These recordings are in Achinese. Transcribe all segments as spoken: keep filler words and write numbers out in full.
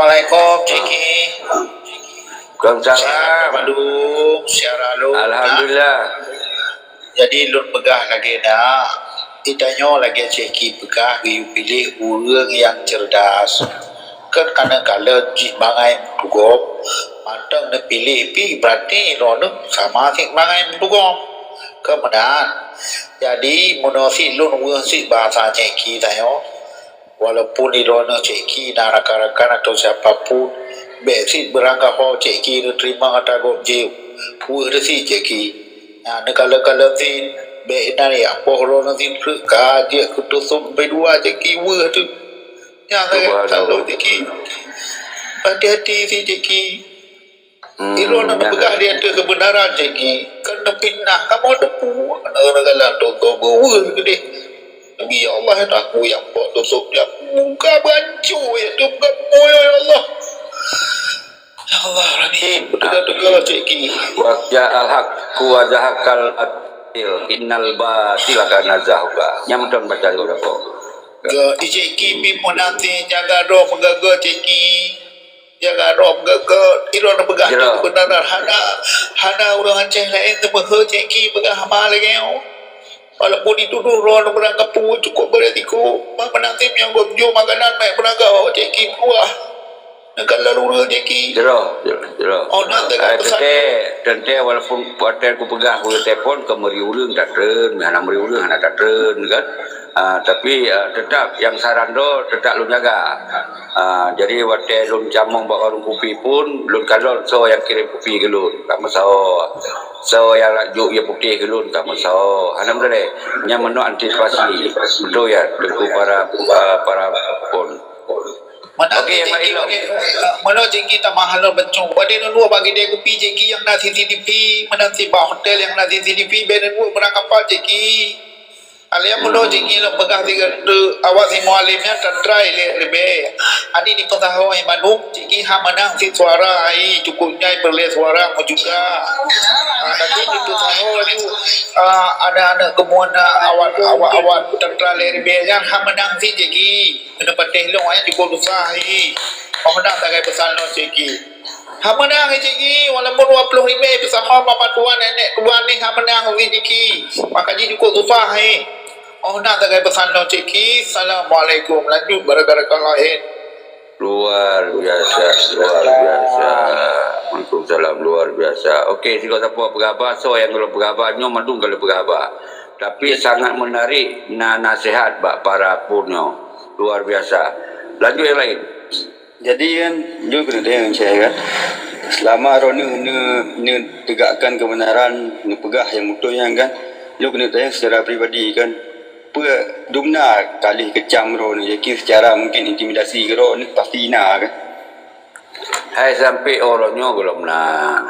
Assalamualaikum, Cik Ki. Waalaikumsalam. Sehat, Pak Dum, siara lôn, nah. Alhamdulillah. Jadi, lôn peugah lagèe na, geutanyoe lagèe Cik Ki peugah, geuyue piléh ureueng nyang cerdas. Kan kadang-kadang jih bangai meutugom, mantong neupiléh pih, berarti droeneuh sama cit bangai meutugom. Kan meunan. Jadi, meunoe cit lôn weueh cit bahasa Cik Ki tanyoe. Walaupun di droeneuh Cik Ki na rakan-rakan atau siapa pun, bèk cit beurangkaho Cik Ki neuteurimong ata gob jeuet, weueh cit Cik Ki. Nah, neukalon-kalon cit, bèk inan ya poh droeneuh cit treuk ka jeuet keu tusôb leubeh dua Cik Ki, weueh teuk. Nyan lagèe Cik Ki. Hati-hati cit Cik Ki. Hmm, droeneuh nyan peugah di ateueh keubeunaran Cik Ki. Kan neupitnah, kamoe teupeue, aneuk galak tok-tok beuweuh keudeh. Nabi, ya Allah, ya Tuhanku, ya Allah, dosa, ya Allah, muka bancu, ya Tuhan, muka moyo, ya Allah. Ya Allah, Rabbi, teuga-teuga Cik Ki. Wa ja'al haqqu wa zahaqal batil, innal batila kana zahuqa. Nyan mantong baca lé uroe. Ke, Cik Ki, pih pun nanti jaga droe meugaga Cik Ki. Jaga droe meugaga, droeneuh peugah keubeunaran, hana, hana ureueng Aceh laén teumeuheuet Cik Ki peugah haba lagèe nyoe. Walaupun dituduh droeneuh beurangkapeue cukôp beurésiko, bah meunan cit nyang gob jôk makanan mèk beurangkaho Cik Ki keuluwa. Neukalon ureueng Cik Ki. Jroh, jroh, jroh. Oh, na teuka peusan. Teuntèe, teuntèe walaupun watèe kupeugah, kutelepon, keu meuri ureueng tatreun, hana meuri ureueng hana tatreun, kan. Ah, tapi, ah, tetap nyang saran droe tetap lôn jaga. Ah, jadi watèe lôn camong bak warong kupi pun, lôn kalon soe nyang kirém kupi keu lôn, ka meusoe. Soe nyang jôk ie putéh keu lôn, ka meusoe. Hana meudalèe. Nyan meunoe antisipasi. Beutôi ya, teungku para, para, para pon. Okey, nyang laén lom. Meunoe Cik Ki tamah lôn bacut. Watèe neuduek bak keudè kupi Cik Ki nyang na C C T V, meunan cit bak hotel nyang na C C T V, bèk neuduek meunan kapal Cik Ki. Aléh meunoe Cik Ki lôn peugah sigoe teuk, awak si Mualem nyan tantrai lé leubeh. Adak dipeusahoe mandum, Cik Ki hana meunang cit suara, ai, cukôp jai peureulèe suara meujuta. Ah, tapi dipeusahoe ju, ah, aneuk-aneuk keumuan, ah, awak, awak, awak tantrai lé leubeh nyan hana meunang cit Cik Ki. Keuneuk patéh lôn, ai, cukôp susah, ai. Oh, na sagai peusan lôn Cik Ki. Hana meunang Cik Ki, walaupun dua ploh ribèe peusahoe bak tuan, nenek tuan nyan hana meunang Cik Ki. Maka jih cukôp susah, eh. Oh, na sagai peusan lôn Cik Ki. Assalamualaikum. Lanjut bak rakan-rakan laén. Luar biasa, luar biasa. Waalaikumsalam, luar biasa. Okey, sigoe sapeue peugah haba, soe nyang gohlom peugah haba, nyoe mandum gohlom peugah haba. Tapi sangat menarik, na nasihat bak para pun nyoe. Luar biasa. Lanjut nyang laén. Jadi kan, lôn keuneuk tanyong, Syekh, kan, seulama droeneuh neu-, neutegakkan keubeunaran, neupeugah nyang beutôi nyan kan, lôn keuneuk tanyong secara pribadi kan, peue dumna ka lheueh keucam droeneuh, yakin secara mungkin intimidasi keu droeneuh pasti na kan? Hai, sampai uroe nyoe gohlom na,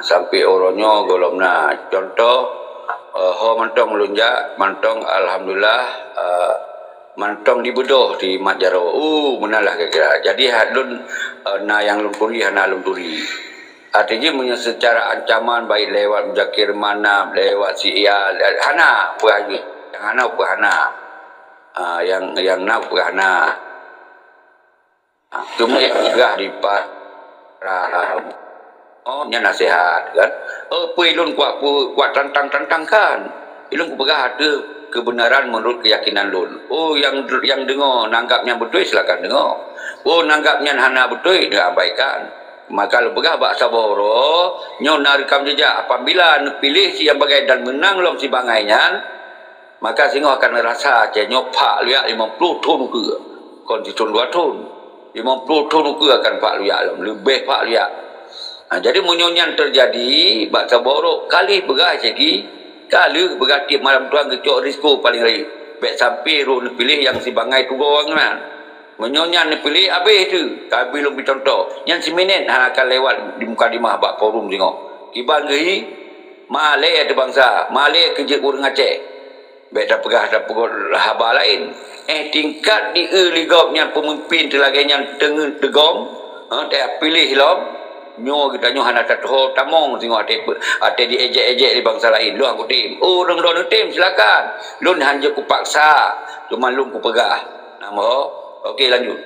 sampai uroe nyoe gohlom na. Contoh, eh, ho mantong lôn jak, mantong alhamdulillah, eh, mantong dibeudôh di mat jaroe. Uh, meunan lah kira-kira. Jadi, hat lôn, eh, na nyang lôn turi, hana lôn turi. Artinya, meunyoe secara ancaman, baik lewat Muzakir Manaf, lewat si Iyal, hana, peue hana. Nyang hana, peue hana. Ah, nyang, nyang na, peue hana. Cuma nyang peugah di pa-, ra-, oh, nyan nasihat, kan. Oh, peue lôn kuat, kuat tantang-tantangkan. Lôn kupeugah ateueh keubeunaran meunurot keuyakinan lôn. Oh, nyang, nyang deungoe nanggap nyan beutôi, silakan deungoe. Oh, nanggap nyan hana beutôi, neuabaikan. Maka lôn peugah bak saboh uroe, nyoe na rekam jejak, apabila neupiléh si nyang bagai dan meunang lom si bangai nyan, maka singoh akan rasa, cit nyoe phak luyak limong ploh thon ukeue, kon sithon dua thon. Limong ploh thon ukeue akan phak luyak lom, leubeh phak luyak. Ha, jadi meunyoe nyan teujadi, bak saboh uroe ka lheueh peugah Cik Ki, ka lheueh peugah tiep malam tuan geucok risiko paléng rayeuk. Bèk sampai rôh neupiléh nyang si bangai tugoe nyan. Meunyoe nyan neupiléh, abéh teuh, ka abéh lôn peucuntoh. Nyan siminét hana akan lewat di mukadimah bak forum singoh. Kiban geuhi, malèe teuh bansa, malèe keu jeuet ureueng Aceh. Bèk tapeugah, tapeugah haba laén. Eh, tingkat di eu ligom nyan peumimpin teulagèe nyan teungeut teugom, eh, tapiléh lom, nyoe geutanyoe hana tatuho tamong singoh até, até diejek-ejek lé bansa laén. Lôn han kutem. Oh, ureueng droeneuh tem, silakan. Lôn hanjeuet kupaksa, cuma lôn kupeugah. Nah, mo. Okey, lanjut.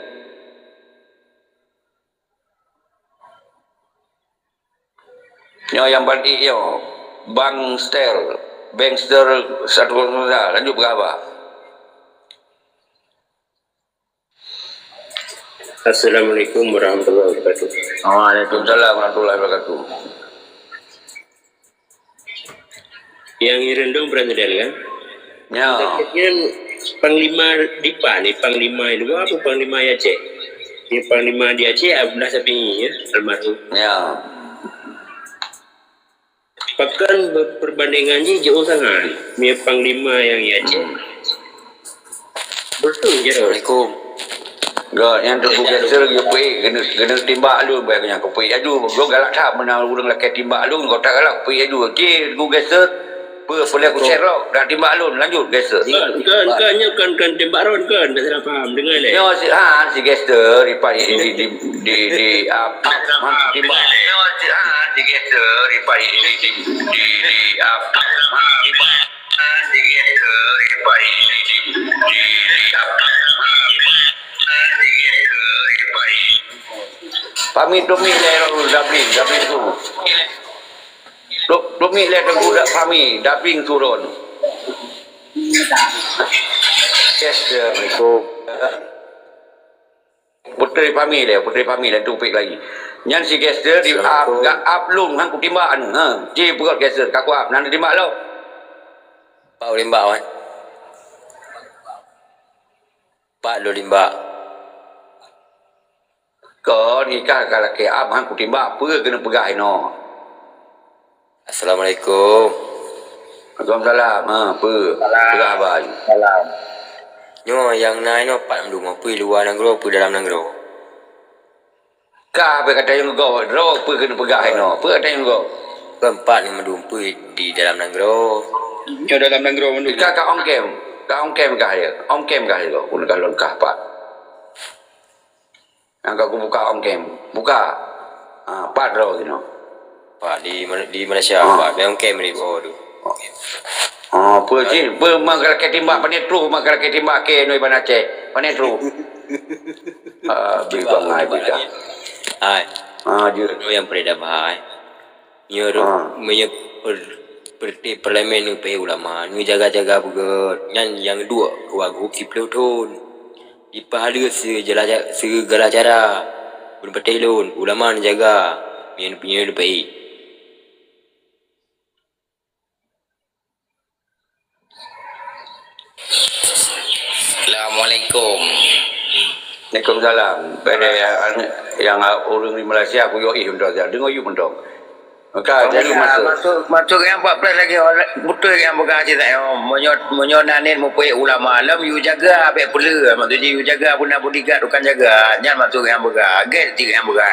Nyoe nyang ban ék nyoe, Bang Stel, Bang Stel satu kosong satu, lanjut peugah haba. Assalamualaikum warahmatullahi wabarakatuh. Waalaikumsalam warahmatullahi wabarakatuh. Nyang irendong Presiden kan? Ya. Nyang Panglima di pan, ni Panglima di luwa apa Panglima di Aceh? Ni Panglima di Aceh Abdullah Syafi'i ya, almarhum. Ya. Pakon be-, perbandingan jih jauh sangat. Ni Panglima nyang di Aceh. Hmm. Betul je. Assalamualaikum. Gak, nyang Teungku Gangster geupeuék, keuneuk, keuneuk timbak lôn, bèk nyang geupeuék aju. Lôn galak that, meunan ureueng lakèe timbak lôn, gata galak geupeuék aju. Oke, Teungku Gangster, peue, peue lé ku share lom, dak timbak lôn, lanjut, Gangster. Kon, kon, kon, nyoe kon, kon timbak lôn, kon, dak salah paham, deungö lé. Nyoe si, ha, si Gangster, di, di, di, di, di, ah, timbak. Nyoe si, ha, si Gangster, di, di, di, di, di, ah, timbak. Pamit, pamit lé Dablin, Dablin tu. Dok, dok mi lé Teungku dak pami, Dablin turun. Assalamualaikum. Putri pami lé, putri pami lé tu pik lagi. Nyan si Gangster di ap, gak ap lôn han kutimbak anu. Ha, ji peugöt Gangster, ka kuap, nan timbak lom. Pak ulimbak wan. Pat lôn limbak. Kon, ikah ka lakèe am han kutimbak, peue keuneuk peugah inoe? Assalamualaikum. Waalaikumsalam. Ha, peue? Salam. Peugah haba. Salam. Nyoe nyang na inoe pat meudeuh, peue luwa nanggroe, peue dalam nanggroe? Ka, peue ka tanyong gob, droe peue keuneuk peugah inoe? Peue ka tanyong gob? Kon pat nyang mandum peue di dalam nanggroe. Nyoe dalam nanggroe mandum. Ka, ka ongkem. Ka ongkem kah ya? Ongkem kah ya? Pun ka lôn kah pat. Nyang ka kubuka ongkem. Buka. Ha, pat droe inoe. Pat di Mal-, di Malaysia, pat. Bèk ongkem di bawah tu. Oh, peue cit? Peue meugalakèe timbak, pane truh meugalakèe timbak kèe nyoe ban Aceh. Pane truh. Ah, beuh bangai beudah. Hai. Ah, jeuet. Nyoe nyang peureda bahai. Nyoe, meunyoe per-, partai parlemen nyoe peuhé ulama, nyoe jaga-jaga beugöt. Nyan nyang duek wagu siplôh thon. Jipeuhaleue seugala, seugala cara. Beuneupeutéh lôn, ulama neujaga. Nyoe, nyoe neupeuhé. Assalamualaikum. Waalaikumsalam. Pada yang, yang ureueng di Malaysia, aku yue ih mantong, deungoe yue mantong. Maka jadi masa. Masuk, masuk yang empat belas lagi, betul yang peugah cit, meunyoe, meunyoe na niet mupeuék ulama lom, yue jaga, bèk peuleueh. Maksud jih, yue jaga beuna bodyguard, bukan jaga. Nyan masuk yang peugah. Gét cit yang peugah.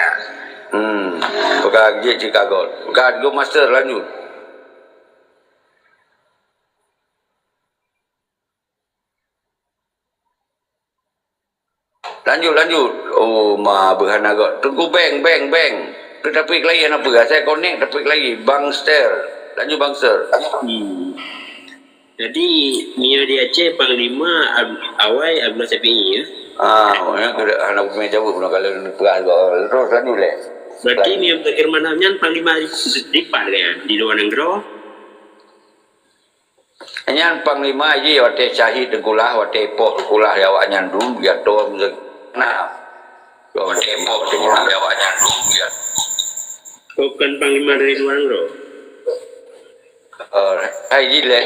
Hmm. Peugah gét cit ka gét. Peugah go master lanjut. Lanjut, lanjut. Oh, ma beuh hana gét. Teungku beng, beng, beng. Teutapi keulayi hana peue. Asai konek tapi keulayi. Bang Ster. Lanjut Bang Ster. Hmm. Jadi, meunyoe di Aceh panglima Ab-, awai Abdullah Syafi'i ya. Ah, ya, keuda hana peue jaweueb pun kalau peugah. Terus lanjut lé. Berarti meunyoe Muzakir Manaf nyan panglima di, di pat kan? Di luwa nanggroe? Nyan panglima jih watèe syahid Teungku Lah, watèe poh Teungku Lah, awaknyan dum, ya, to, na. Watèe poh Teungku Lah, awaknyan dum, ya. Bukan panglima dari luar nanggroe. Eh, hai jih lé,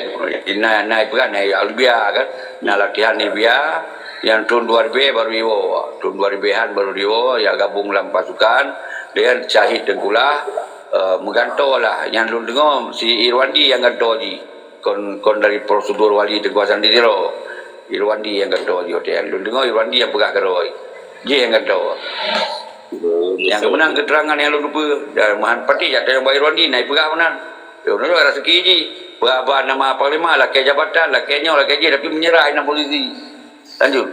na, na peugah na Libya kan. Na latihan Libya, nyang thôn dua ribu baru iwoe. Thôn dua ribuan baru iwoe, ya gabung lam pasukan, dan syahid Teungku Lah, eh, meugantoe lah. Nyang lôn deungoe si Irwandi nyang gantoe jih. Kon, kon dari prosedur wali Teungku Hasan di Tiro. Irwandi nyang gantoe jih watèe nyan. Lôn deungoe Irwandi nyang peugah keudroe. Jih nyang gantoe. Oh, nyang beutôi. Keumeunang keuterangan nyang lôn teupeue, dan meuhan patéh jak tanyong bak Irwandi, na ipeugah meunan. Yo, nyoe raseuki jih. Peugah haba nama panglima, lakèe jabatan, lakèe nyoe, lakèe jih, tapi meunyeurah inan polisi. Lanjut.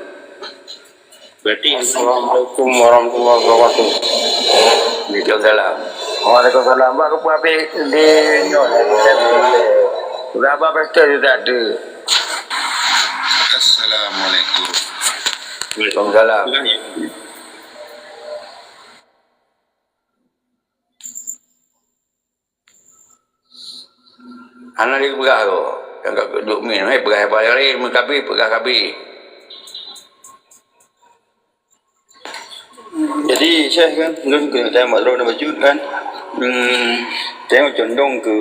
Berarti Assalamualaikum warahmatullahi wabarakatuh. Waalaikumsalam. Waalaikumsalam. Bak keupeue habéh di nyoe? Berapa pesta juga ada? Assalamualaikum. Waalaikumsalam. Hana lé peugah ko. Nyang ka duek min, hai peugah haba jari, meukabi peugah kabi. Jadi, Syekh kan, lôn keu tanya Mak Droe na bacut kan. Hmm, tanya condong ke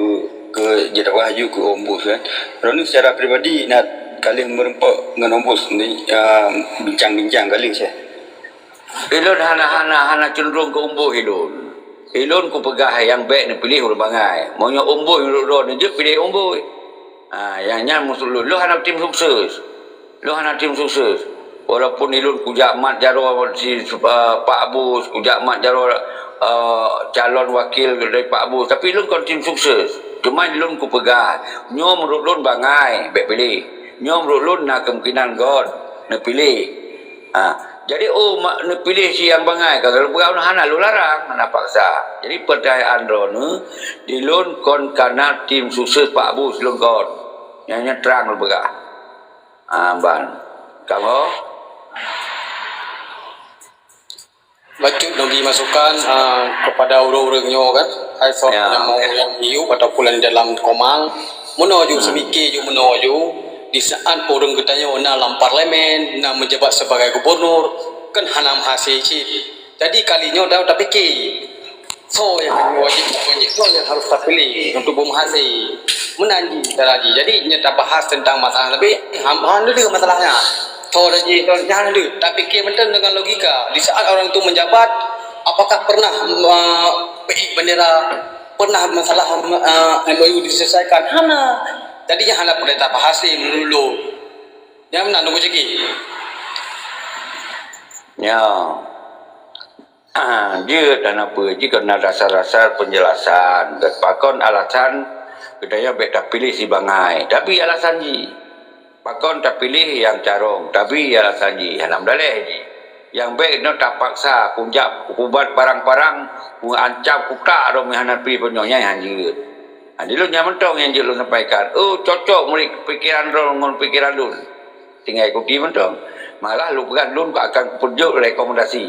ke jadwal haju ke Ombus kan. Droeneuh secara pribadi na ka lheueh meureumpok ngon Ombus ni, ah, bincang-bincang ka lheueh, Syekh? Ilôn hana, hana, hana cenderung keu Ombus ilôn. Ilôn kupeugah nyang bèk neupiléh ureueng bangai. Meunyoe Ombus meunurot droeneuh jeuet piléh Ombus. Ha, nyang nyan maksud lôn. Lôn hana tim sukses. Lôn hana tim sukses. Walaupun ilôn kujak mat jaroe si, eh, Pak Bus, kujak mat jaroe, eh, calon wakil dari Pak Bus, tapi lôn kon tim sukses. Cuma lôn kupeugah, nyoe meunurot lôn bangai, bèk piléh. Nyoe meunurot lôn na kemungkinan göt neupiléh. Ha, jadi, oh, ma-, neupiléh si nyang bangai, ka lôn peugah hana lôn larang, hana paksa. Jadi, percayaan droeneuh, di lôn kon kana tim sukses Pak Bus lôn kon. Nyang nyan trang lôn peugah. Ah, ban. Kamoe? Bacut lôn bri masukan, ah, kepada ureueng-ureueng nyoe kan, hai soe nyang mau nyang miyup ataupun di dalam komang, meunoe ju, seumiké ju, meunoe ju, di saat ureueng geutanyoe na lam parlemen, na meujabat sebagai gubernur, kan hana meuhase cit. Jadi kali nyoe dah tapiké, soe nyang wajéb, soe nyang harôh tapiléh untuk beumeuhase. Meunan jih cara jih. Jadi nyoe tabahas teuntang masalah, tapi han, han deuh masalah nyan. Soe dah jih, soe nyan deuh. Tapiké mantong dengan logika. Di saat orang tu menjabat, apakah pernah, uh, peuék bendera, pernah masalah, uh, M O U diselesaikan? Hana. Jadi nyan hana peureulèe tabahas lé meunurot lôn. Nyan meunan Teungku Zaki. Ya. Ah, jeuet hana peue, jih kon na dasar-dasar penjelasan. Dan pakon alasan geutanyoe bèk tapiléh si bangai. Tapi alasan jih. Pakon tapiléh nyang carông, tapi alasan jih hana meudaleh jih. Nyang bèk nyoe tapaksa, kunjak kubat parang-parang, kuancam kutak droe meuhana pi peunyoe nyan, nyan jeuet. Ha, di lôn nyan mantong nyang jeuet lôn sampaikan. Oh, cocok murit pikeran droe ngon pikeran lôn. Tinggai ikuti mantong. Malah lôn peugah lôn akan kupeujeuet rekomendasi.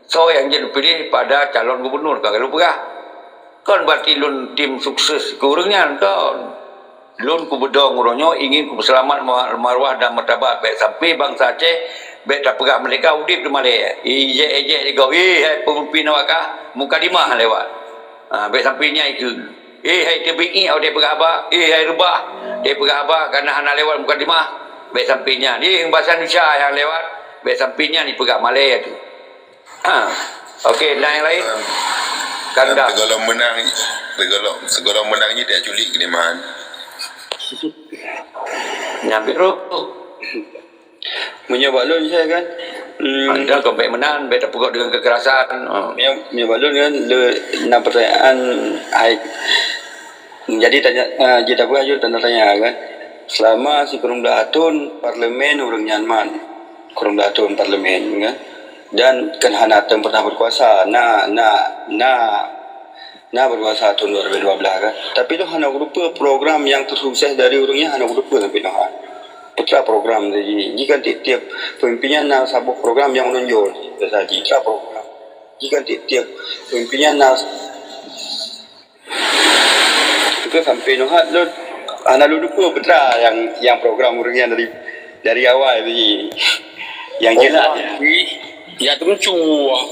Soe nyang jeuet piléh pada calon gubernur ka lôn peugah. Kon berarti lôn tim sukses keu ureueng nyan, kon. Lôn kubeudong uroe nyoe ingin kupeuseulamat ma-, marwah dan martabat bèk sampai bansa Aceh bèk tapeugah merdeka udép di malèe. Ijek-ijek di gob, "Ih, hai peumimpin awak kah?" Mukadimah lewat. Ha, bèk sampai nyan ikheun. "Ih, hai teubiet iék awak peugah haba, ih, hai reubah, teupeugah haba kana hana lewat mukadimah." Bèk sampai nyan. "Ih, bahasa Indonesia nyang lewat." Bèk sampai nyan ipeugah malèe tu. Ha. Okey, na nyang laén? Kan dah. Sigohlom meunang, sigohlom, sigohlom meunang nyoe diculik keulimahan. Nyan biru. Meunyoe bak lôn, Syekh, kan? Hmm. Ha, dah kon bèk meunan, bèk tapeugot dengan kekerasan. Ha. Meunyoe, meunyoe bak lôn, kan, le, na pertanyaan, hai, jadi tanya, ah, jeuet tapeugah jeuet tanda tanya, kan? Selama sikureueng blah thon parlemen ureueng nyan man, kureueng blah thon parlemen, kan? Dan kan hana tem pernah berkuasa, na, na, na, na berkuasa tahun dua ribu dua belas, kan? Tapi tu hana geulupa program yang tersukses dari ureueng nyan, hana geulupa sampai noh. Peue program tadi? Jika tiap-tiap pemimpin nyan na saboh program yang menonjol, biasa jika program. Jika tiap-tiap pemimpin nyan na Itu sampai noh lôn hana lôn lupa peue nyang, nyang program ureueng nyan dari, dari awai tadi. Nyang jelas. Oh, ya. Ya, tu mencuah.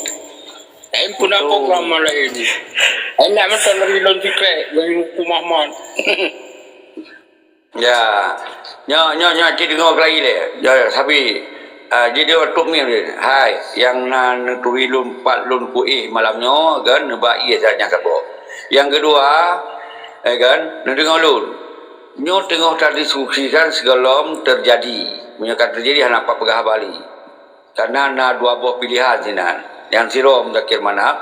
Lain pun ada program lain. Enak macam dari lôn tiket, dari hukum Ahmad. Ya. Nyoe, nyoe, nyoe, cit deungoe keulayi lé. Ya, ya, sabe. Ah, jadi waktu mi, hai, nyang na neuturi lôn pat lôn kuéh malam nyoe, kan, neuba ié saat nyang saboh. Nyang keudua, eh, kan, neudeungoe lôn. Nyoe teungoh tadiskusikan sigohlom teujadi. Meunyoe ka teujadi, hana pat peugah haba lé. Karena na dua boh pilihan sinan. Nyang sidroe Muzakir Manaf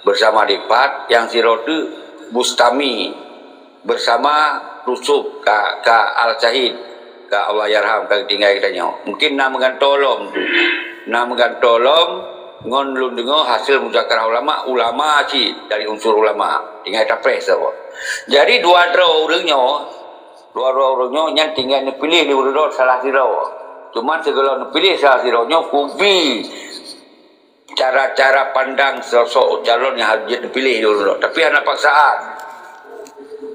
bersama Dipat, nyang sidroe teuk Bustami bersama Yusuf ka, ka Al-Syahid, ka Allahyarham, ka geutinggai geutanyoe. Mungkin na meugantoe lom tu. Na meugantoe lom ngon lôn deungoe hasil muzakarah ulama, ulama cit dari unsur ulama. Tinggai tapreh saboh. Jadi dua droe ureueng nyoe, dua droe ureueng nyoe nyan tinggai neupiléh lé ureueng droe salah sidroe. Cuman sigohlom neupiléh salah sidroe nyoe kubi cara-cara pandang sosok calon nyang harôh jeuet neupiléh lé ureueng droe. Tapi hana paksaan.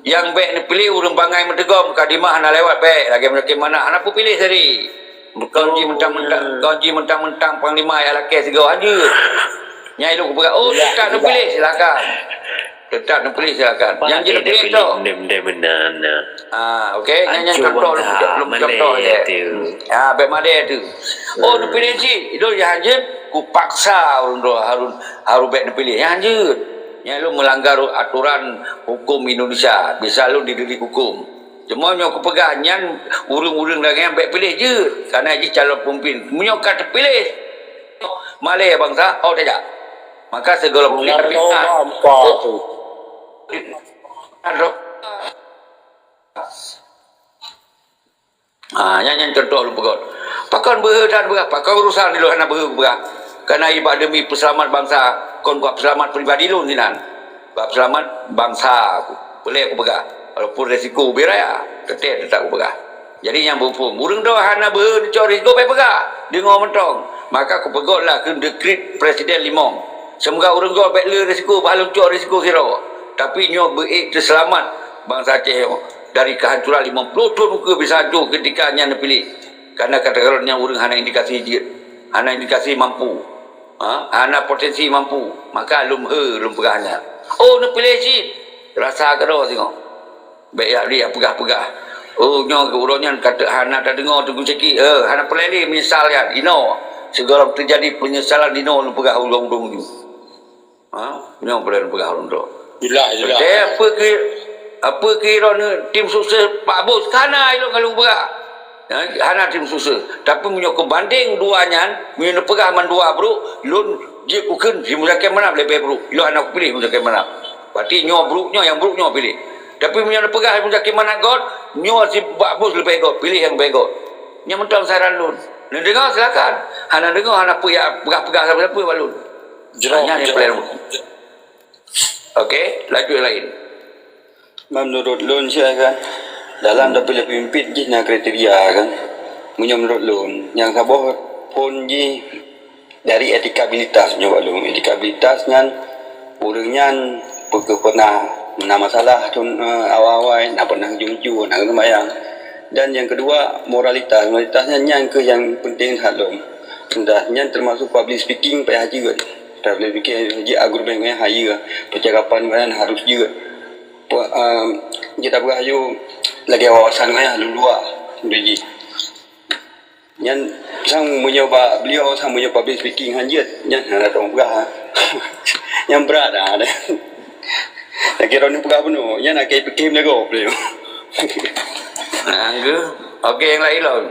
Nyang bèk neupiléh ureueng bangai meuteugom, mukadimah hana lewat bèk, lagèe Muzakir Manaf hana peupiléh tadi. Kon jih mentang-mentang, kon jih mentang-mentang panglima nyang lakèe sigoe hanjeuet. Nyan ilôn kupeugah, oh, teutap neupiléh, silakan. Teutap neupiléh, silakan. Nyang jeuet neupiléh tu. Ah, okey, nyan, nyan contoh lôn, lôn contoh je. Ah, bèk madé tu. Oh, neupiléh cit, ilôn nyang hanjeuet, kupaksa ureueng tu harus, harus bèk neupiléh. Nyang hanjeuet. Nyan lôn meulanggar aturan hukum Indonesia, bisa lôn didelik hukum. Cuma nyoe kupeugah nyan ureueng-ureueng lagèe nyan bèk piléh jeuet, karena jih calon peumimpin. Meunyoe ka teupiléh, malèe bansa, oh, tajak. Maka sigohlom peumimpin, ah, oh. Ha, nyan, nyan contoh lôn peugah. Pakon beuhe that peugah, pakon urusan di luwa hana beuhe peugah. Karena ibarat demi peuseulamat bansa, kon bak peuseulamat pribadi lôn sinan. Bak peuseulamat bansa, peureulèe kupeugah. Walaupun resiko ubé raya, teutap, teutap kupeugah. Jadi nyang beuphom, ureueng droe hana beuhe neucok risiko bèk peugah, deungoe mantong. Maka kupeugöt lah keu dekret presiden limong. Seumoga ureueng droe bèk le risiko, bah lôn cok risiko sidroe. Tapi nyoe beuék teuseulamat bansa Aceh nyoe dari kehancuran limong ploh thon ukeue bisa hanco keutika nyan neupiléh. Karena kadang-kadang nyan ureueng hana indikasi jeuet, hana indikasi mampu, ha? Hana potensi mampu. Maka lôn he, lôn peugah nyan. Oh, neupiléh cit. Rasa keudroe singoh. Bèk jak, jak peugah-peugah. Oh, nyoe uroe nyan ka teu-, hana tadeungoe Teungku Syekh, eh, hana peureulèe lé meunyeusal nyan. Inoe, sigohlom teujadi peunyesalan inoe lôn peugah ulôn-ulôn nyoe. Ha? Nyoe peureulèe lôn peugah ulôn tu. Jeulaih, jeulaih. Jadi, apa keu, apa keu droeneuh tim sukses Pak Bos? Hana ilôn ka lôn peugah. Ya, hana tim sukses. Tapi meunyoe keubandeng dua nyan, meunyoe neupeugah mandua brôk, lôn jeuet kukheun si Muzakir Manaf leubeh brôk. Ilôn hana kupiléh Muzakir Manaf. Berarti nyoe brôk nyoe, nyang brôk nyoe piléh. Tapi meunyoe neupeugah Muzakir Manaf göt, nyoe si Pak Bos leubeh göt, piléh nyang leubeh göt. Nyan mantong saran lôn. Neudeungoe silakan. Hana deungoe, hana peue jak peugah-peugah sapeue-sapeue bak lôn. Jroh, nyan nyang jroh. Plan lôn. Okey, laju nyang laén. Meunurot lôn, Syekh, kan, dalam dapur pemimpin jih na kriteria, kan. Meunyoe meunurot lôn, nyang saboh phôn jih dari etikabilitas nyoe bak lôn. Etikabilitas nyan, ureueng nyan peu kheueh pernah na masalah thon, eh, awai-awai, na pernah jujur, na seumayang. Dan nyang keudua, moralitas. Moralitas nyan, nyan kheueh nyang penting that lom. Dah nyan termasuk public speaking payah jeuet. Public speaking jeuet, argumen nyan hayeue, percakapan nyan harus jeuet. Pe-, em, jeuet tapeugah laju lagèe wawasan nyan luluwa, udah jih. Nyan sang meunyoe bak beliau, sang meunyoe public speaking han jeuet, nyan hana teupeugah. Nyan brat dah. Lagèe droeneuh peugah bunoe, nyan akai piké meujagoe beliau. Nah, anggu. Okey, nyang laén lom.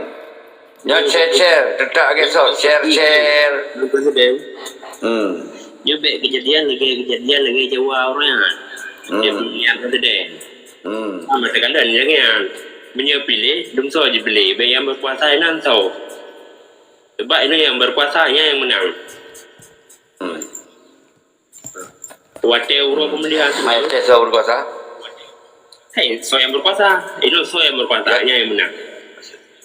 Nyoe share, share, teutap lagèe soe, share, share. Presiden. Hmm. Nyoe bèk keujadian lagèe, keujadian lagèe Jawa uroe nyan. Hmm. Dia pemilihan presiden. Hmm. Sama sekali lagèe nyan. Meunyoe piléh, dum soe jipiléh, bèk nyang beukuasa inan soe. Sebab inan nyang beukuasa, nyan nyang meunang. Hmm. Watèe uroe pemilihan tu. Watèe soe beukuasa? Hei, soe nyang beukuasa? Inan soe nyang beukuasa, nyan nyang meunang.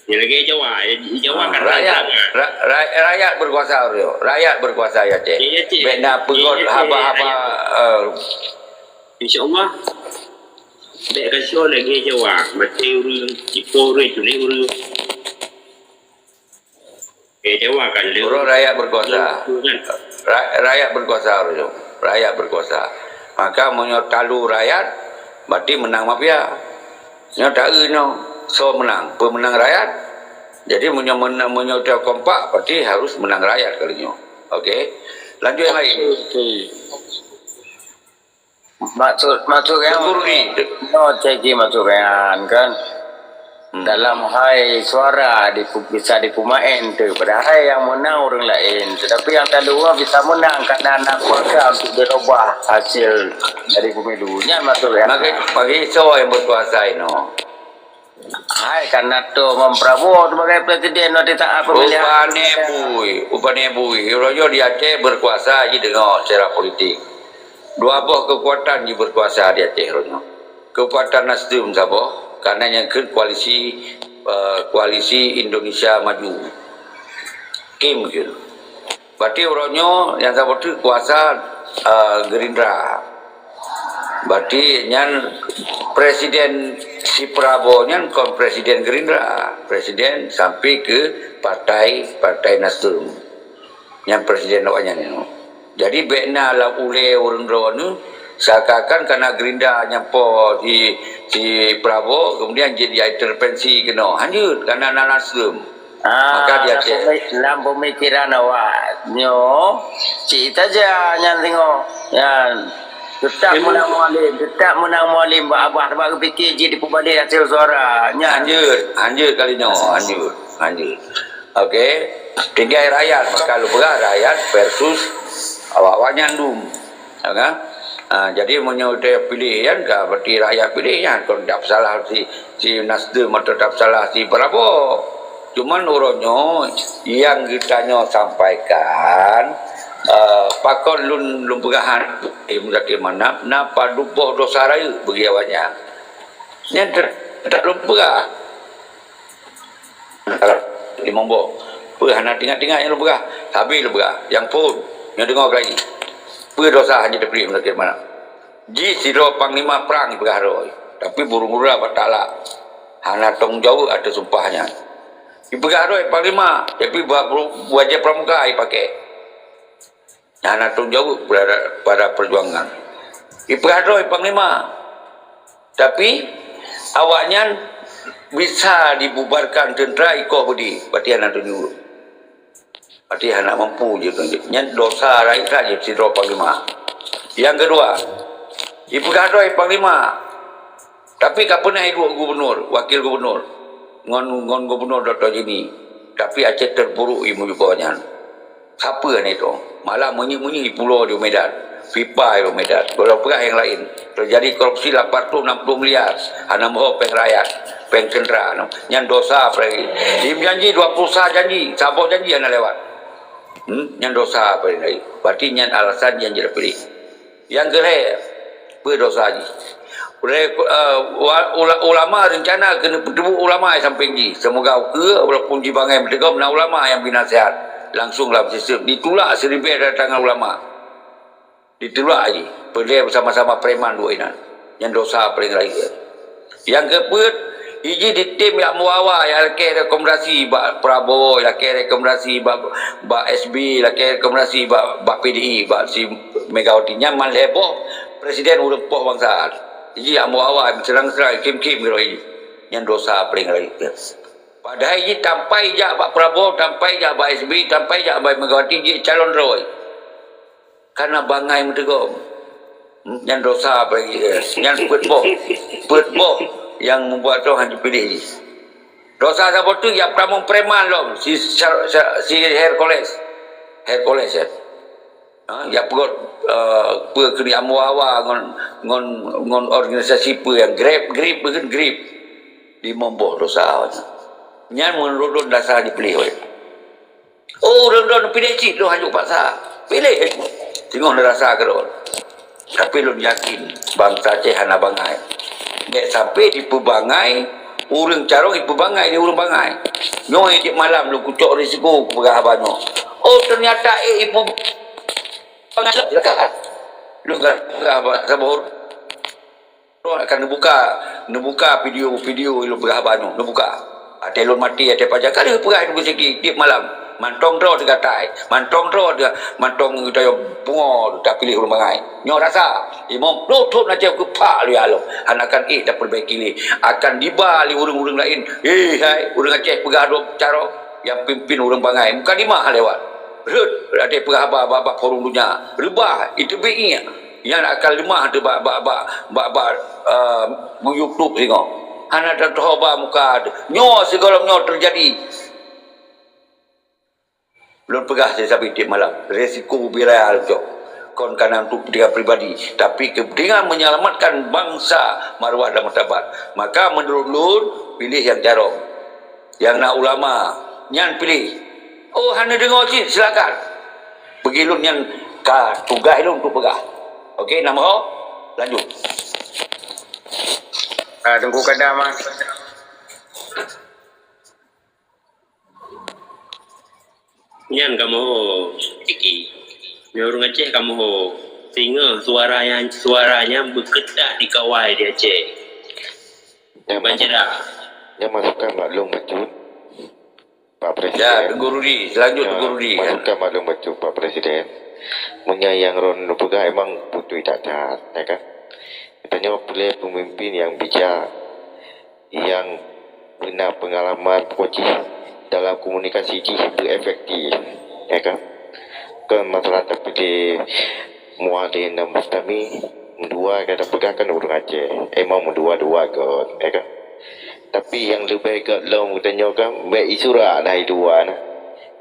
Nyan lagèe Jawa, Jawa kan rakyat, ra-, ra-, rakyat beukuasa uroe nyoe. Rakyat beukuasa ya, Cek. Ya, ya, Cek. Bèk na peugöt haba-haba, eh. Insya Allah. Bèk ka soe lagèe Jawa, maté ureueng, jipo ureueng, culik ureueng. Eh, Jawa kan le. Uroe rakyat beukuasa. Betul kan? Ra-, rakyat beukuasa uroe nyoe. Rakyat beukuasa. Maka meunyoe talu rakyat, berarti meunang mafia. Nyoe taeu nyoe, soe meunang? Peumeunang rakyat. Jadi meunyoe meunang, meunyoe teu kompak, berarti harus meunang rakyat kali nyoe. Okey. Lanjut nyang lain. Okey. Maksud, maksud nyan, Teungku Rudi. No, cai jih maksud nyan kan. Hmm. Dalam hai suara dipu-, bisa dipeumaén tu. Padahai nyang meunang ureueng laén. Tetapi nyang taluwa bisa meunang karena na kuasa untuk dirubah hasil dari pemilu. Nyan maksud nyan. Bagi, bagi soe nyang berkuasa inoe? Hai, karena tu Imam Prabowo sebagai presiden waktu saat pemilihan. Rupane bui, rupane bui. Uroe nyoe di Aceh berkuasa ji deungoe secara politik. Dua boh kekuatan ji berkuasa di Aceh uroe nyoe. Kekuatan Nasdem saboh, karena nyang keu koalisi, eh, koalisi Indonesia Maju. Kim keu. Berarti uroe nyoe nyang saboh teuk kuasa, eh, Gerindra. Berarti nyan Presiden si Prabowo nyan kon presiden Gerindra, presiden sampai ke partai, Partai Nasdem. Nyan presiden awaknyan nyoe. Jadi bèk na lam ulèe ureueng droeneuh seakan-akan karena Gerindra nyang po si, si Prabowo, kemudian jadi intervensi keunoe. Hanjeuet, karena na Nasdem. Ah, maka di Aceh. Lam pemi-, lam pemikiran awak nyoe, cit saja nyan singoh. Nyan, tetap menang Mualim, tetap menang Mualim bak Abah, sebab geupike jih dipeubadé hasil suara. Nyan. Hanjeuet, hanjeuet kali nyoe, hanjeuet, hanjeuet. Okey. Tinggai rakyat, maka lôn peugah rakyat versus awak-awak nyan dum. Ya kan? Ha, jadi meunyoe teupiléh nyan ka berarti rakyat piléh nyan, kon tak salah si, si Nasdem atau tak salah si Prabowo. Cuman uroe nyoe nyang geutanyoe sampaikan, eh, pakon lôn, lôn peugah han, eh, Muzakir Manaf, na padub boh dosa rayeuk bagi awaknyan. Nyan te-, tak lôn peugah. Limong boh. Peue hana teuingat-teuingat nyang lôn peugah? Habéh lôn peugah. Nyang phôn, nyang deungoe keuhai. Peue dosa hana teupeurih meunurot mana? Jih sidroe panglima prang jipeugah droe, tapi burung dara bak taklak. Hana tanggung jaweueb ateueh sumpah nyan. Jipeugah droe panglima, tapi ba-, bajèe pramuka jipakè. Hana tanggung jaweueb pada, pada perjuangan. Jipeugah droe panglima. Tapi, awaknyan bisa dibubarkan tentara ikoh beudé, berarti hana tanggung jaweueb. Berarti hana mampu jih tanggung jaweueb. Nyan dosa rayeuk saja sidroe panglima. Nyang keudua, jipeugah droe panglima. Tapi ka pernah jiduek gubernur, wakil gubernur ngon, ngon Gubernur Doktor Jimmy. Tapi Aceh terpuruk ilmu jih nyan. Sapeue nyan itu? Malah meunyi-meunyi pulo di Medan. Pipa di Medan. Kalau peugah nyang laén. Terjadi korupsi lapan ratus enam puluh miliar. Hana meuho péng rakyat. Péng tentara. Nyan dosa apalagi. Jim janji dua puluh sa janji. Saboh janji hana lewat. Hmm? Nyan dosa apalagi. Berarti nyan alasan nyang jeuet pilih. Nyang keulhèe, peue dosa jih? Ulèe, eh, wa-, ula-, ulama rencana keuneuk peuteubuek ulama di sampéng jih. Seumoga ukeue, walaupun jibangai meuteugom, na ulama nyang bri naseuhat langsung lam sistem. Ditulak siribèe datangan ulama. Ditulak jih. Peudeh beusama-sama preman duek inan. Nyan dosa paleng rayeuk. Nyang keupeuet, iji di tim nyang meuawa, nyang lakèe rekomendasi bak Prabowo, lakèe rekomendasi bak, bak S B, lakèe rekomendasi bak, bak P D I, bak si Megawati. Nyan man lhèe boh presiden ureueng poh bansa. Iji nyang meuawa, meuseurang-seurang, khém-khém keudroe iji. Nyan dosa paleng rayeuk. Padahai iji tampai jak bak Prabowo, tampai jak bak S B, tampai jak bak Megawati, jicalon droe. Karena bangai meuteugom. Nyan dosa apalagi, eh, nyan peuet boh. Peuet boh nyang membuat droe hana piléh jih. Dosa saboh teuk, jak tamong preman lom, si, si, si Hercules. Hercules, ya. Ha, jak peugot, eh, peue keu di Ambo Awa ngon, ngon, ngon organisasi peue nyang grab, grip, bukon grip. Limong boh dosa. Nyan meunurot lôn dasar jipiléh. Oh, ureueng droe piléh cit, droe hanjeuet paksa. Piléh. Singoh neurasa keudroe. Tapi lôn yakin, bansa Aceh hana bangai. Bèk sampai jipeubangai, ureueng carông jipeubangai lé ureueng bangai. Nyoe tiep malam lôn kucok risiko kupeugah haba nyoe. Oh, ternyata, eh, jipeu-, bangai dekat. Lôn ka peugah haba saboh. Droe akan neubuka, neubuka video-video ilôn peugah haba nyoe, neubuka. Até lôn maté, até pajan, ka lheueh peugah Teungku Syekh tiep malam. Mantong droe teugatai, mantong droe teuga-, mantong geutanyoe pungo tapiléh ureueng bangai. Nyoe rasa, limong ploh thon Aceh keupak lé along, hana akan ék tapeurbaiki lé. Akan diba lé ureueng-ureueng laén. Hei, hai, ureueng Aceh peugah droe carông, nyang pimpin ureueng bangai. Mukadimah lewat. Rhot, até peugah haba bak, bak forum donya. Reubah, iteubiet nyan. Nyan akan leumah teuh bak, bak, bak, bak, bak, eh, YouTube singoh. Hana teutoba muka teuh. Nyoe sigohlom nyoe teujadi. Lôn peugah sisabe tiep malam, resiko bila lôn cok. Kon kana untuk kepentingan pribadi, tapi kepentingan menyelamatkan bangsa, marwah dan martabat. Maka meunurot lôn, piléh nyang carông. Nyang na ulama, nyan piléh. Oh, hana deungoe cit, silakan. Bagi lôn nyan ka tugaih lôn untuk peugah. Okey, na meuho? Lanjut. Ah, Teungku Kadam, ah. Nyan kamoe, Ciki. Nyoe ureueng Aceh kamoe. Singoh suara nyan, suara nyan beukeutat dikawai di Aceh. Nyan masukan maklum bacut, Pak Presiden. Ya, Teungku Rudi. Selanjut, Teungku Rudi, ya. Masukan maklum bacut, Pak Presiden. Meunyoe nyang droeneuh peugah emang beutôi that-that, ya kan? Tanyoe peureulée peumimpin nyang bijak, nyang beuna peungalaman, pokok jih dalam komunikasi jih beu efektif, ya kan? Kon masalah tapilih Muhadin dan Bustami, meudua ka tapeugah kan ureuëng Aceh, emang meudua-dua göt, ya kan? Tapi nyang leubeh göt lom geutanyoe kan, bék isurak dah i dua nah.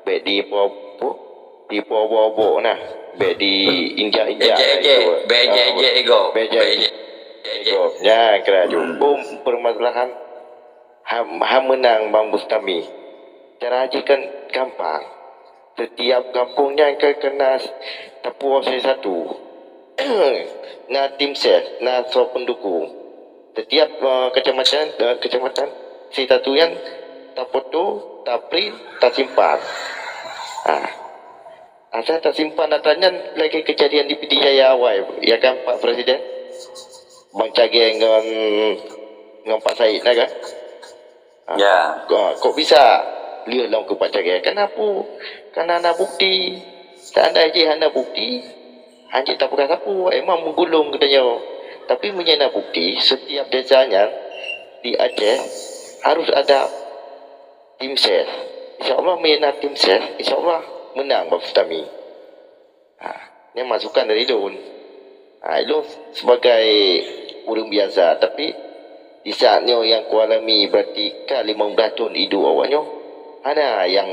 Bék dipo-, dipo-, dipo-obok-obok nah. Bék diinjak-injak nah i dua. Bék ejek-ejek, bék ejek-ejek ego. Bék ejek-ejek ego. Nyan kira aju. Hmm. Bom permasalahan ham, ham meunang Bang Bustami. Cara jih kan gampang. Setiap gampông nyan ka, ka na tapuwoe satu. Na tim ses, na soe pendukung. Setiap, eh, kecamatan, eh, kecamatan satu nyan tafoto, taprint, tasimpan. Ah. Asai tasimpan data nyan lagée kejadian di Pidie Jaya awai, ya kan, Pak Presiden? Bang Cagée ngon, ngon Pak Said na kan? Ah, ya. Kok, kok bisa lheueh lom keu Pak Cagée? Kan na pu-, kan na bukti. Seandai jih hana bukti, hanjeuet tapeugah sapeue, emang meugulong geutanyoe. Tapi meunyoe na bukti, setiap desa nyan di Aceh harus ada tim ses. Insya Allah, meunyoe na tim ses, insya Allah meunang Bang Bustami. Ha, nyan masukan dari lôn. Ha, lôn sebagai ureuëng biasa, tapi di saat nyoe nyang kualami berarti ka limong blaih thon idup awak nyoe, hana nyang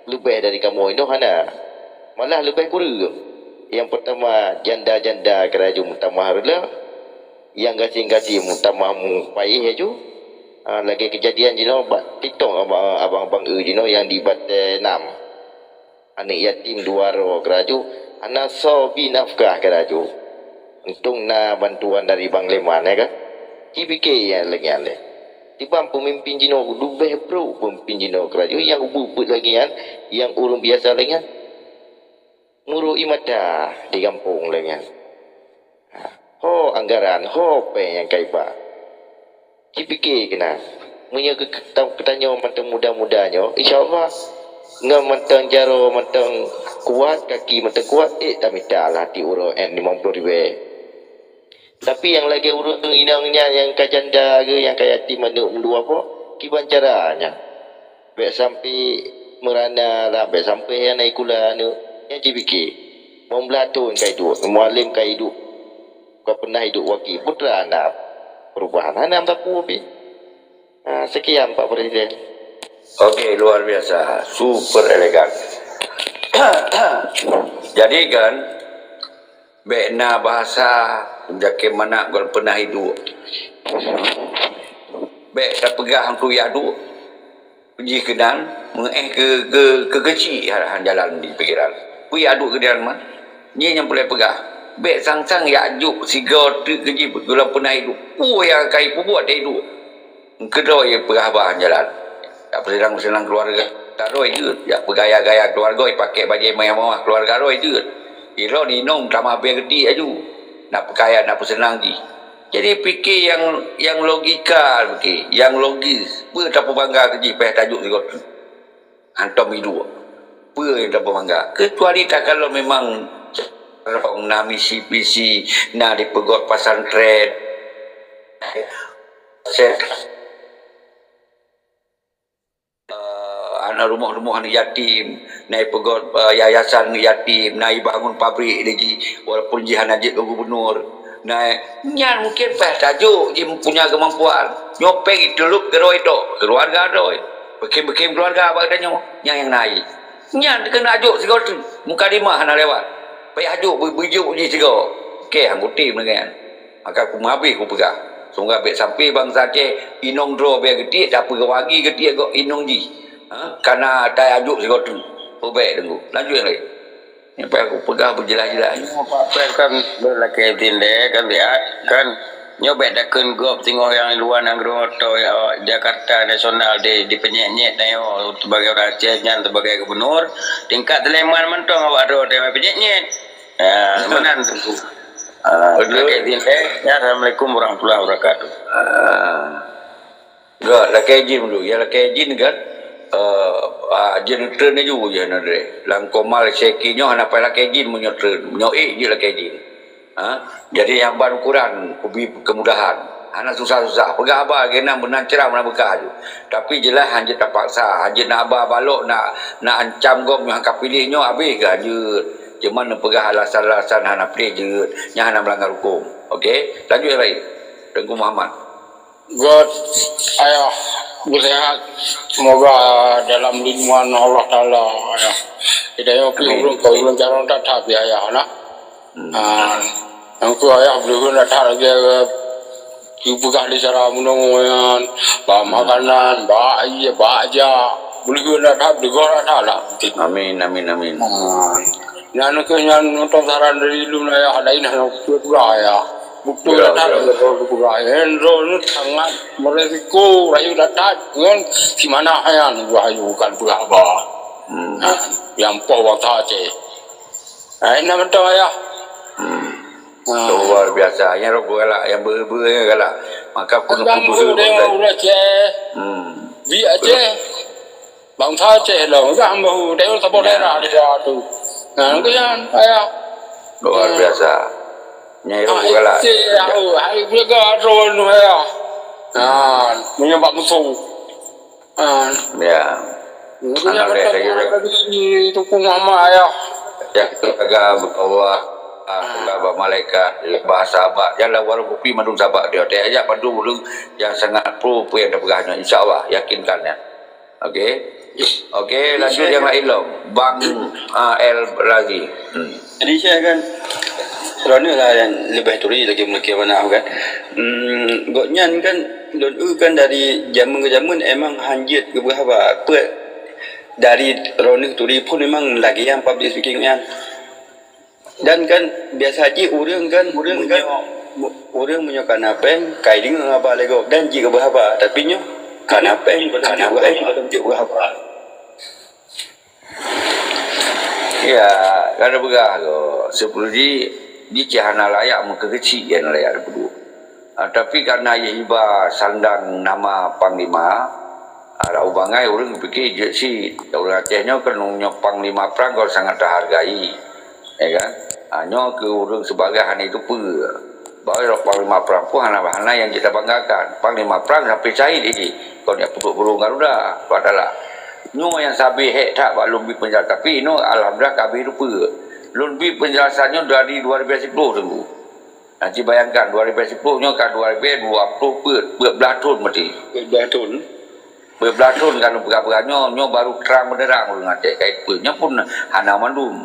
leubeh dari kamoe inoe, hana. Malah leubeh kureueng. Nyang peurtama, janda-janda keu laju meutamah reuloh, nyang gasien-gasien meutamah mupayéh laju. Ha, lagée keujadian jinoe bak TikTok abang-abang, abang-abang eu jinoe nyang di Batée Nam. Aneuëk yatim dua droe keu laju, hana soe bi nafkah keu laju. Untông na bantuan dari Bank Leman, ya kan? Jipike nyang lagée nyan lé. Tiban peumimpin jinoe leubeh brok peumimpin jinoe keu laju, nyang ubeuet-ubeuet lagée nyan, nyang ureuëng biasa lagée nyan. Meurok ie mata di gampông lagée nyan. Ha, ho anggaran, ho péng nyang ka iba. Jipike keunan, meunyoe geu-, geutanyoe mantong muda-muda nyoe, insya Allah, ngon mantong jaroe mantong kuat, kaki mantong kuat, ék tamita lah ti uroe N limong ploh ribée. Tapi nyang lagée ureuëng inong nyan nyang ka janda geuh, nyang ka yatim aneuëk meudua po, kiban cara nyan. Bék sampai meurana lah, bék sampai hana ikula aneuëk. Nyan jipike, limong blaih thon ka iduek, mualem ka iduek, ka pernah iduek waki, peue teuma na perubahan? Hana meusapeue pih. Ha, sekian, Pak Presiden. Oke, luar biasa. Super elegan. Jadi kan, bék na bahasa, "Jakée mangat gob pernah iduek." Bék tapeugah untuk jak duek. Jih keunan, meuéh keu, keu, keu keuchik harahan jalan di pikiran. Peue jak duek keu jalan man? Nyan nyang peureulée peugah. Bék sang-sang jak jok sigoe teuk keu jih gob pernah iduek. Peue nyang ka ipeubuet di iduek? Keudroe peugah haba jalan. Jak peuseunang-seunang keuluwarga droe jeuet. Jak peugaya-gaya keuluwarga, ipakée bajée mewah-mewah keuluwarga droe jeuet. Ilôn inong tamah bée geuti aju. Na peukaya, na peuseunang jih. Jadi pike nyang, nyang logika pike, nyang logis. Peue tapeubangga keu jih payah tajok sigoe teuk? Hantom iduek. Peue nyang tapeubangga? Kecuali takalon memang na misi-misi, na dipeugét pesantren. Set. Eh, ana rumoh-rumoh aneuk yatim, na ipeugét, eh, yayasan aneuk yatim, na ibangun pabrik lagi, walaupun jih hana jeuet keu gubunur. Nah, nyan mungkin payah tajok jih punya kemampuan. Nyoe péng iteuleueb keudroe tok, keuluwarga droe. Beukem-beukem keuluwarga bak geutanyoe, nyan nyang na ie. Nyan keuneuk jok sigoe teuk, mukadimah hana lewat. Payah jok beu-, beujok jih sigoe. Oke, anggota meunyoe nyan. Maka kumeuhabéh kupeugah, semoga bék sampai bansa Aceh inong droe bée geutiek, tapi wagi geutiek gok inong jih. Ha? Kana tajok sigoe teuk. Peubék deungoe. Lanjut nyang laén. Nyang payah kupeugah beujeulaih-jeulaih. Nyoe Pak Pres kan lakée tindée kan lihat kan nyoe bék dakeueng gob singoh nyang luwa nanggroe atau, eh, Jakarta nasional di, dipeunyét-nyét na nyoe sebagai ureuëng Aceh nyan sebagai gubernur, tingkat Sleman mantong awak droe teuh peunyét-nyét. Ya, meunan Teungku. Ah, betul. Lakée tindée. Ya, assalamualaikum warahmatullahi wabarakatuh. Ah. Gak lakée jin dulu, ya lakée jin kan. Eh, ah, jin treun laju je na deh. Lam komal seki nyoe hana payah lakée jin meunyoe treun. Meunyoe ék je lakée jin. Ha? Jadi nyang ban ukuran kubi kemudahan. Hana susah-susah. Peugah haba lagée na meunan cerah meunan beukah aju. Tapi jeulaih hanjeuet tapaksa, hanjeuet na haba balok na na ancam gob nyoe ka piléh nyoe habéh keu hanjeuet. Cuma neupeugah alasan-alasan hana piléh jeuet, nyan hana meulanggar huköm. Oke, lanjut nyang lain. Teungku Muhammad. Gét, ayah, beusehat. Semoga dalam lindungan Allah Taala, ayah. Tidak ada ulôn keu ulôn carông that-that ayah nah. Ah, nyang keu ayah beuleuen that-that lagée, eh, peugah di cara meunong nyan, bak makanan, bak ié, bak jak, beuleuen that-that, beuleuen that-that lah. Amin, amin, amin. Ah. Nyan keuh nyan mantong saran dari lôn ayah, lain hana kupeugah ayah. Beutôi that-that lôn peugah ayah. Droeneuh sangat merisiko rayeuk that-that ngon si manah nyan, wahyu bukan peugah haba. Hmm. Nah, nyang poh bangsa Aceh. Hai na mantong ayah. Hmm. Ha. Luar biasa. Nyang rot galak, nyang beu-beu nyang galak. Maka penuh putus. Udah Aceh. Hmm. Di Aceh. Bangsa Aceh lah. Udah ambo dah saboh daerah di daerah tu. Nah, nunggu jangan ayah. Luar biasa. Nyang rot galak. Aceh, oh, hai jaga drone tu ayah. Nah, menyebab musuh. Ah. Ya. Anak dia saya kira. Tadi Teungku Muhammad ayah. Ya, kita jaga Allah. Ah, jaga malaikat, bahasa abak. Janganlah warung kopi mandum sabak dia. Dia ajak mandum ureueng yang sangat pro apa yang dia peugah nyoe. Insya Allah, yakinkan ya. Oke. Oke, lanjut yang lain lom. Bang, ah, El Razi. Hmm. Jadi saya kan, droeneuh lah yang lebih turi lagi mungkin mana kan. Hmm, gobnyan kan, lôn eu kan dari jameun ke jameun emang hanjeuet geupeugah haba. Peue dari droeneuh turi pun memang lagi yang public speaking nyan. Dan kan biasa jih ureueng kan, ureueng kan, ureueng meunyoe kana péng, kai deungoe haba lé gob dan jih geupeugah haba. Tapi nyoe kana péng, kana péng, belum jeuet geupeugah haba. Ya, ka neupeugah lom, Syed Peuruji, jih cit hana layak meukeukeuchik, hana layak geupeudua. Ah, tapi karena yeh iba sandang nama panglima, ah, lam bangai ureueng pike jeuet cit. Ureueng Aceh nyoe kan nyoe panglima prang kon sangat tahargai. Ya kan? Ah, nyoe keu ureueng sibagoe hana teupeue. Bahwa panglima prang pun hana, hana nyang jeuet tabanggakan. Panglima prang sampai syahid jih. Kon jak peuduek burông Garuda, Allah Taala. Nyoe nyang sabe hék that bak lôn bi peunjelasan. Tapi inoe alhamdulillah ka habéh teupeue. Lôn bi peunjelasan nyoe dari dua ribu sepuluh teungku. Nah, ci bayangkan, dua ribu sepuluh nyoe ka dua ribu dua puluh peuet, peuet blaih thon berarti. Peuet blaih thon. Peuet blaih thon ka lôn peugah-peugah nyoe, nyoe baru terang benderang ulôn até kait peuet. Nyoe pun hana mandum.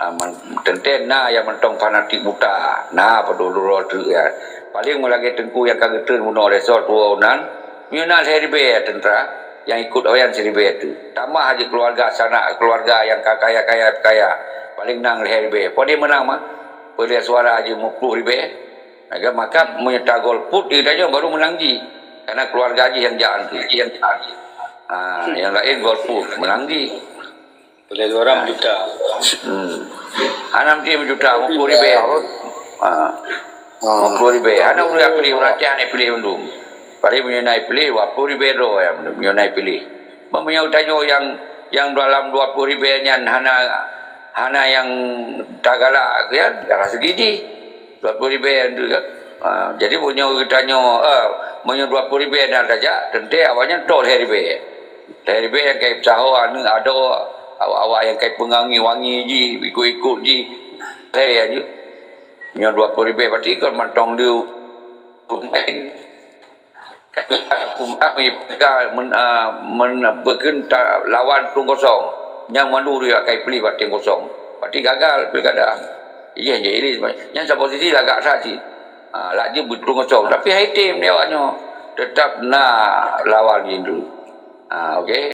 Ah, man-, teuntée na nyang mantong fanatik buta, na padub uroe teuk nyan. Paléng meulagée teungku nyang ka geutreun bunoe lé soe tuwoe nan, meunyoe na lhée ribée teuntra nyang ikot awaknyan siribée teuk. Tambah laju keuluwarga sanak keuluwarga nyang ka kaya-kaya kaya, paléng na lhée ribée. Peue dia meunang mah? Peue lé suara jih meuploh ribée. Maka, maka meunyoe tagolput di geutanyoe baru meunang jih. Karena keuluwarga jih nyang jak, jih nyang jak. Ah, nyang laén golput meunang jih. Boleh dua orang juta. Hmm. Hana meusti meujuta, meuploh ribée. Ha. Meuploh ribée. Hana ureueng piléh, ureueng Aceh hana piléh mandum. Paléng meunyoe na piléh, dua ploh ribée droe nyang meunyoe na piléh. Meunyoe tanyoe nyang, nyang dalam dua ploh ribée nyan hana, hana nyang tagalak, ya, darah seugi jih. Dua ploh ribée tu kan. Ha, jadi meunyoe geutanyoe, eh, meunyoe dua ploh ribée na tajak, teuntée awaknyan tok lhée ribée. Lhée ribée nyang kai peusaho aneuk adoe, awak-awak nyang kai peungangi-wangi jih, ikot-ikot jih. Lhée aju. Meunyoe dua ploh ribée berarti kon mantong deuh. Ka men-, ah, men-, beukeuen ta-, lawan plueng kosong. Nyang mandum dia akai piléh bak tieng kosong. Berarti gagal pilkada. Iya, jadi nyan saboh sisi lagak that cit. Ah, laju beuet plueng kosong. Tapi hai tem di awak nyoe. Tetap na lawan jih dulu. Ah, oke.